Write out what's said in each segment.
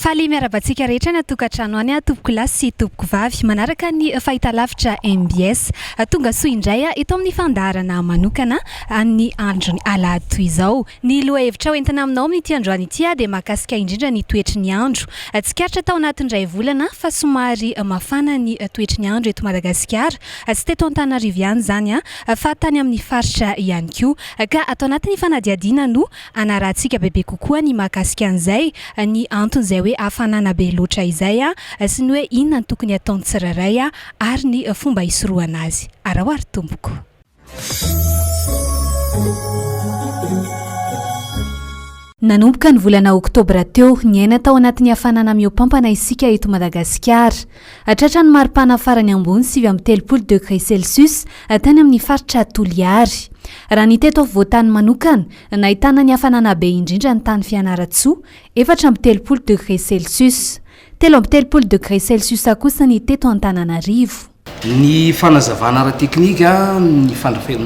Faly miarahaba antsika rehetra any an-tokantrano any tompokolahy sy tompokovavy manaraka ny fahitalavitra mbs. Tonga soa indray eto amin'ny fandaharana manokana amin'ny andron'ny alahady toy izao. Ny lohahevitra ho entina aminao amin'ity androany ity dia mahakasika indrindra ny toetry ny andro. Tsikaritra tao anatin'ny iray volana fa somary mafana ny toetry ny andro eto Madagasikara. Tsy teto Antananarivo ihany izany fa tany amin'ny faritra ihany koa. Ka ato anatin'ny fanadihadiana no hanarahantsika bebe kokoa ny mahakasika an'izay, ny anton'izay hoe hafanana be loatra izay sy ny hoe inona no tokony hataon'ny tsirairay ary ny fomba hisorohana azy. Araho ary tompoko. Nanomboka ny volana oktobra teo, niaina tao anatin'ny hafanana mihoampampana isika eto Madagasikara. Tratra ny maripana farany ambony 39 degré celsius tany amin'ny faritra Toliary. Raha ny teto afovoan-tany manokana, nahitana ny hafanana be indrindra ny tany Fianarantsoa, 34 degré celsius. 33 degré celsius kosa ny teto Antananarivo. Ny fanazavana ara-teknika, ny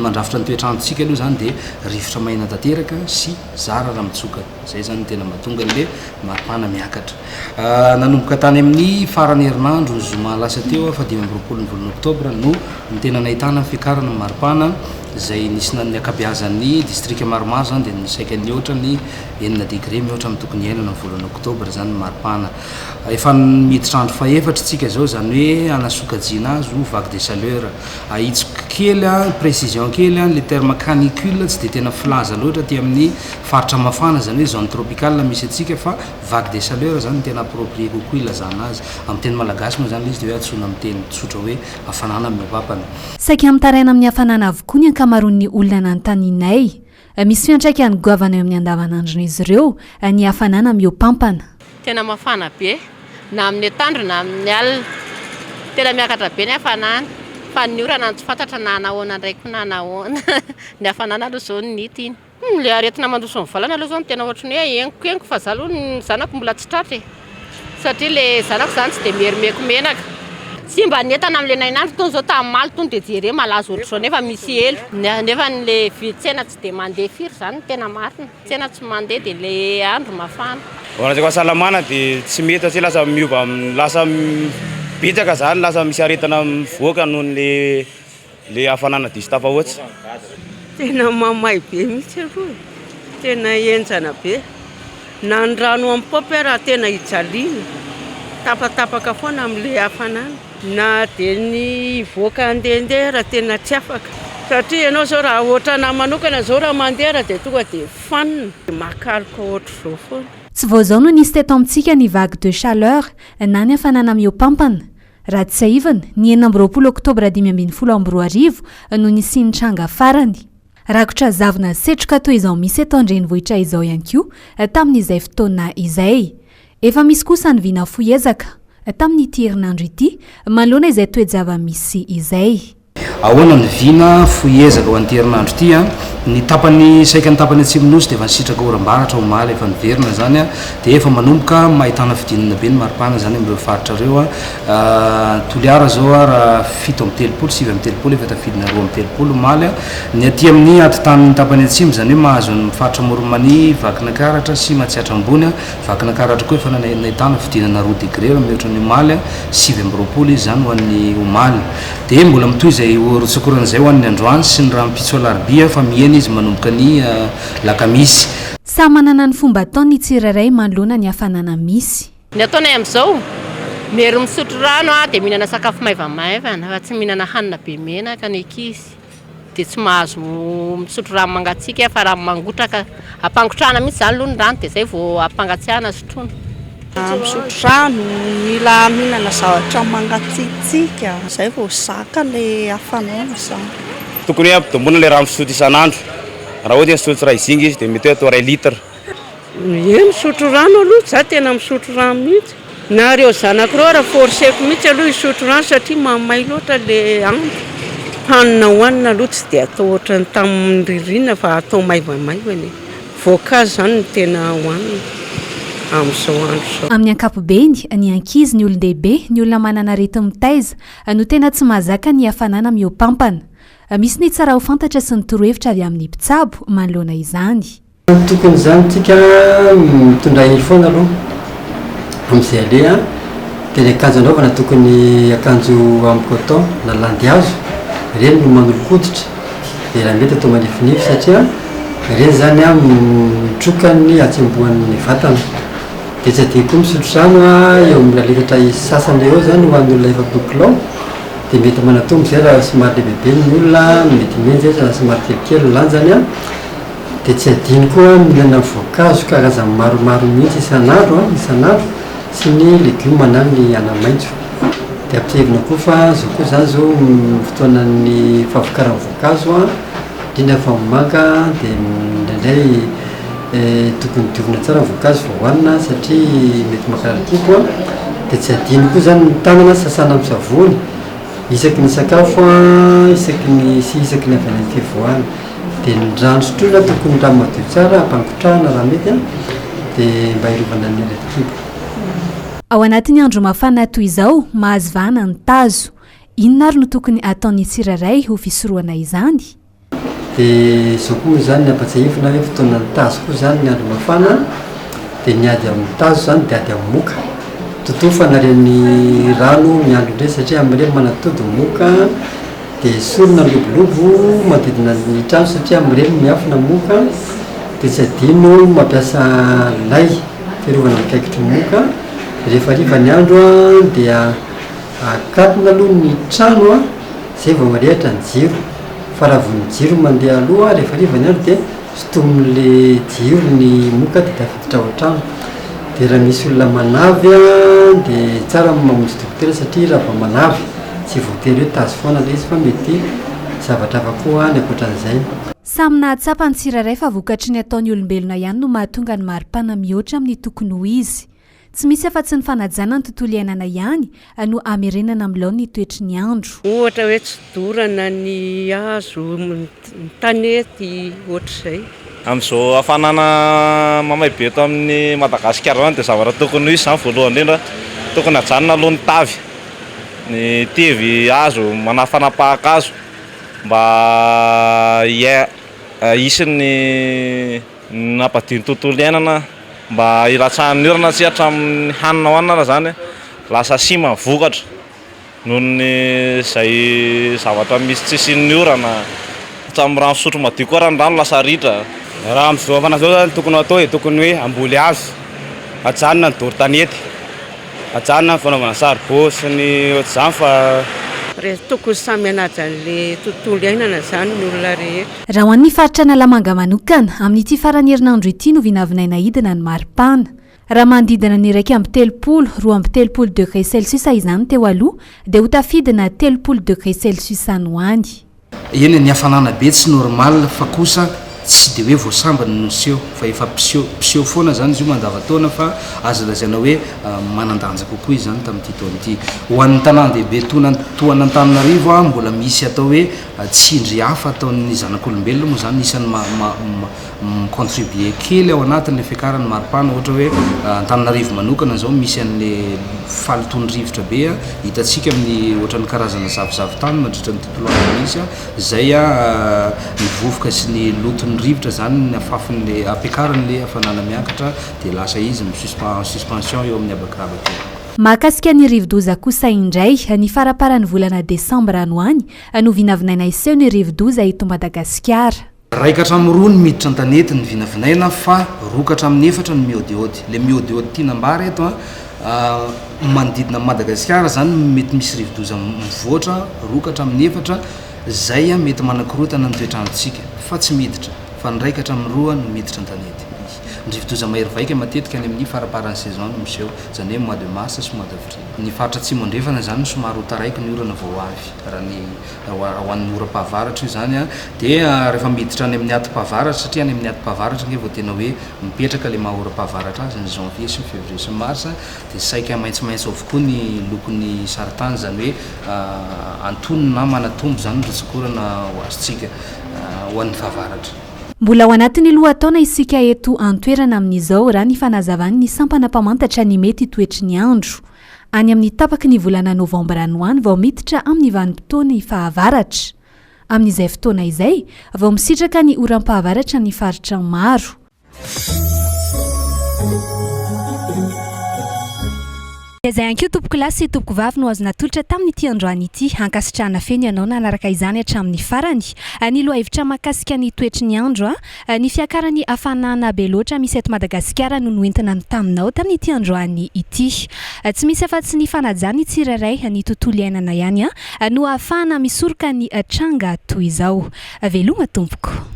mandrafitra ny toetr'androntsika aloha izany dia rivotra maina tanteraka sy zara raha mitsoka. Izay izany no tena mahatonga an'ilay maripana miakatra. Nanomboka tany amin'ny faran'ny herinandro, ny zoma lasa teo, faha 25 ny volana oktobra no tena nahitana ny fiakarana ny maripana, izay nisy ny ankabeazan'ny distrika maromaro izany dia saika nihoatra ny enina degre mihoatra amin'ny tokony hiainana ny volana oktobra izany ny maripana. Efa miditra andro fahefatra isika izao, izany hoe hanasokajiana azy ho vague de chaleur. Ahitsiko kely, précision kely, ilay terme canicule tsy dia tena filaza loatra aty amin'ny faritra mafana, izany hoe zone tropicale misy antsika fa vague de chaleur izany no tena approprié kokoa ilazana azy. Amin'ny teny malagasy moa izany ilay izy dia hoe antsoina amin'ny teny tsotra hoe hafanana mihoa-pampana. Saika mitaraina amin'ny hafanana avokoa ny ankamaroan'ny olona nanontanianay. Misy fiantraikany goavana eo amin'ny andavanandron'izy ireo ny hafanana mihoa-pampana. Tena mafana be, na amin'ny atoandro na amin'ny alina. Tena miakatra be ny hafanana, fa ny orana no tsy fantatra na hanahoana indray koa na hanahoana. Ny hafanana aloha izao no hita iny. Ilay aretina mandroso mivalana aloha izao no tena ohatran'ny hoe henoko fa za aloha ny zanako mbola tsy tratra e. Satria ilay zanako izany tsy dia mierimeko menaka. Simba ny entana amin'ilay nainandro itony izao tamin'ny omaly itony dia jereo malazo ohatr'izao nefa misy elo. Nefa ilay tsena tsy dia mandeha firy izany no tena marina. Tsena tsy mandeha dia ilay andro mafana. Raha resaka fahasalamana dia tsy mety satria lasa miova lasa betsaka izany lasa misy aretina mivoaka noho ny Le hafanana diso tafahoatra. Tena mamay be mihitsy aloha e, tena henjana be, na ny rano amin'ny paompy ara tena ijaliana, tapatapaka foana amin'ilay hafanana, na dia ny hivoaka handehandeha ara tena tsy afaka, satria ianao izao raha ohatranà manokana izao raha mandeha ara dia tonga dia fanina, makaloka ohatr'izao foana. Tsy vao izao no nisy teto amintsika ny vague de chaleur na ny hafanana mihoapampana. Raha tsiahivina, ny 26 oktobra 2015 no nisian'ny tranga farany. Rakotra zavona setroka toy izao misy eto an-drenivohitra izao ihany koa tamin'izay fotoana izay. Efa misy kosa ny vina fohy ezaka tamin'ity herinandro ity manoloana izay toe-java-misy izay. Ahoana ny vina fohy ezaka ho an'ity herinandro ity an? Ny tapany, saika ny tapany atsimon'ny Nosy dia efa nisitraka oram-baratra omaly, efa niverina izany an, dia efa manomboka ahitana fidinana be ny maripana izany amin'ireo faritra ireo an. Toliara izao an, raha 37, 39 efa tafidina 32 omaly an. Ny aty amin'ny atitan'ny tapany atsimo, izany hoe mahazo ny faritra Amoron'i Mania, Vakinankaratra sy Matsiatra Ambony an, Vakinankaratra koa efa nahitana fidinana roa degre raha mihoatra ny omaly an, 29 izy izany ho an'ny omaly. Dia mbola mitohy izay rotsak'orana izay ho an'ny androany sy ny rahampitso alarobia fa mihena izy manomboka ny lakamisy. Samy manana ny fomba ataony ny tsirairay manoloana ny hafanana misy. Ny ataonay amin'izao, mery misotro rano dia mihinana sakafo maivamaivana fa tsy mihinana hanina be menaka ny ankizy. Dia tsy mahazo misotro rano mangatsiaka fa rano mangotraka. Ampangotrahana mihitsy izany aloha ny rano dia izay vao ampangatsiahana sotroina. Misotro rano, mila mihinana zavatra mangatsiatsiaka, izay vao zaka ilay hafanana izany. Tokony hoe ampitomboina ilay rano fisotro isan'andro. Raha ohatra hoe misotro iray zinga izy dia mety hoe atao iray litre. Ie misotro rano aloha, za tena misotro rano mihitsy, na reo zanako reo ara forceko mihitsy aloha hisotro rano satria mamay loatra le andro, hanina hohanina aloha tsy de atao ohatran'ny tamin'ny ririnina fa atao maivamaivana e, voankazo zany no tena hohanina amin'izao andro izao. Amin'ny ankapobeny, ny ankizy, ny olon-dehibe, ny olona manana areti-mitaiza no tena tsy mahazaka ny hafanana mihoapampana. Misy ny tsara ho fantatra sy ny torohevitra avy amin'ny mpitsabo manoloana izany. Tokony izany tsika mitondra hery foana aloha. amin'izay aleha dia ny akanjo anaovana tokony akanjo amin'ny coton na landihazo, ireny no manolo-koditra dia raha mety atao manifinify satria ireny izany mitroka ny hatsembohan'ny vatana. Dia tsy adino koa misotro rano eo amin'ny iray litatra sasany eo izany ho an'ny olona 40 kilao dia mety manatombo izay raha somary lehibebe ny olona, mety mihenjitra raha somary kelikely ny lanjany. Dia tsy adino koa ny mihinana voankazo karazany maromaro mihitsy isan'andro an, isan'andro, sy ny legioma na ny anamaitso. Dia ampidirina koa fa zao koa zany zao fotoanan'ny fahavokaran'ny voankazo an, indrindra fa ny manga dia indraindray tokony diovina tsara ny voankazo vao hohanina satria mety mankarary kibo an. Dia tsy adino koa zany ny tanana sasana amin'ny savony isaky ny sakafo an, isaky ny sy isaky ny avy any amin'ny fivoahana. Dia ny rano sotroina tokony rano madio tsara ampangotrahana raha mety an, dia mba hiarovana ny aretin-kibo. Ao anatin'ny andro mafana toy izao, mahazo vahana ny tazo. Inona ary no tokony hataon'ny tsirairay ho fisorohana izany? Dia izao koa moa izany ny ampatsiahivina hoe fotoanan'ny tazo koa izany ny andro mafana, dia ny ady amin'ny tazo izany dia ady amin'ny moka. Totofana ireny rano miandrona ireny satria amin'ireny manatody ny moka. Dia esorina ny lobolobo manodidina ny trano satria amin'ireny miafina moka, dia tsy adino mampiasa lay fiarovana ny kaikitry ny moka, rehefa hariva ny andro dia akatona aloha ny trano zay vao arehitra ny jiro, fa raha vao ny jiro mandeha aloha rehefa hariva ny andro dia Sintomin'le jiro ny moka dia tafiditra ao an-trano. Dia raha misy olona manavy dia tsara ny mamonjy dokotera satria raha vao manavy tsy voatery hoe tazo foana ilay izy fa mety zavatra hafa koa ny ankoatran'izay. Samy nahatsapa ny tsirairay fa vokatry ny ataon'ny olombelona ihany no mahatonga ny maripana mihoatra amin'ny tokony ho izy. Tsy misy afa-tsy ny fanajana ny tontolo iainana ihany no hamerenana amin'ny laoniny ny toetry ny andro. Ohatra hoe tsy dorana ny hazo, ny tanety, ohatr'izay. Amin'izao hafanana mamay be eto amin'ny Madagasikara izao dia zavatra tokony ho hisy izany voalohany indrindra, tokony hajanona aloha ny tavy, ny tevy hazo, manafanapahaka-hazo mba hisy ny Nampadio ny tontolo iainana mba hilatsahan'ny orana tsy hatramin'ny hanina hohanina ara izany lasa simba ny vokatra noho ny izay zavatra misy tsy hisian'ny orana, hatramin'ny rano fisotro madio koa ara ny rano lasa ritra. Raha amin'izao hafana izao zany tokony ho atao e, tokony hoe hamboly hazo, hajanona ny doro tanety. Ajanona ny fanaovana saribao sy ny ohatr'izany fa. Re tokony samy hanaja an'le tontolo iainana zany ny olona rehetra. Raha ho an'ny faritra Analamanga manokana, amin'ity faran'ny herinandro ity no vinavinaina hidina ny maripana. Raha manodidina ny 31, 32 degré celsius izany teo aloha, dia ho tafidina 30 degré celsius any ho any. Eny e, ny hafanana be tsy normal fa kosa tsy de hoe vao sambany no niseho fa efa mpiseho mpiseho foana zany izy io mandavantaona fa azo lazaina hoe manan-danja kokoa izy zany tamin'ity taona ity. Ho an'ny tanàn-dehibe toa toa an'Antananarivo a, mbola misy atao hoe tsindry hafa ataon'ny zanak'olombelona moa zany isan'ny ma ma mi-contribuer kely ao anatin'ilay fiakaran'ny maripana, ohatra hoe Antananarivo manokana izao misy an'ilay fahalotoan'ny rivotra be hitantsika amin'ny ohatran'ny karazana zavozavontany mandritra ny tontolo andro mihitsy izay ny vovoka sy ny loton'ny rivotra izany ny afafin'ilay ampiakaran'ilay hafanana miakatra dia lasa izy mi-suspend en suspension eo amin'ny habakabaka eo. Mahakasika ny rivodoza kosa indray, ny faramparan'ny volana desambra any ho any no vinavinaina hiseho ny rivodoza eto Madagasikara. Iray ka hatramin'ny roa ny miditra an-tanety ny vinavinaina fa roa ka hatramin'ny efatra ny mihaodihaody. Ilay mihaodihaody tiana ambara eto an, manodidina an'i Madagasikara izany mety misy rivodoza mivoatra roa ka hatramin'ny efatra izay mety manakorontana ny toetr'androntsika fa tsy miditra fa ny iray ka hatramin'ny roa no miditra an-tanety. Ny rivodoza mahery vaika matetika any amin'ny faramparan'ny saison no miseho, izany hoe mois de mars sy mois d'avril. Ny faritra atsimo andrefana izany no somary ho taraiky ny orana vao ho avy raha ny Ho an'ny oram-pahavaratra io izany an, dia rehefa miditra any amin'ny atim-pahavaratra, satria any amin'ny atim-pahavaratra ange vao tena hoe mipetraka ilay maha oram-pahavaratra azy, ny janvier sy ny février sy ny mars, dia saika maitsomaitso avokoa ny lokon'ny sarintany, izany hoe antonony na manatombo izany ny rotsak'orana ho azontsika ho an'ny fahavaratra. Mbola ao anatin'ny lohataona isika eto an-toerana amin'izao, raha ny fanazavan'ny sampana mpamantatra ny mety toetry ny andro. Any amin'ny tapaky ny volana novambra any ho any vao miditra amin'ny vanim-potoan'ny fahavaratra. Amin'izay fotoana izay vao misitraka ny oram-pahavaratra ny faritra maro. Dia izay ihany koa tompokolahy sy tompokovavy no azo natolotra tamin'ity androany ity. Ankasitrahana feno ianao nanaraka izany hatramin'ny farany. Ny lohahevitra mahakasika ny toetry ny andro, ny fiakaran'ny hafanana be loatra misy eto Madagasikara no noentina taminao tamin'ity androany ity. Tsy misy afa-tsy ny fanajan'ny tsirairay ny tontolo iainana ihany no ahafahana misoroka ny tranga toy izao. Veloma tompoko.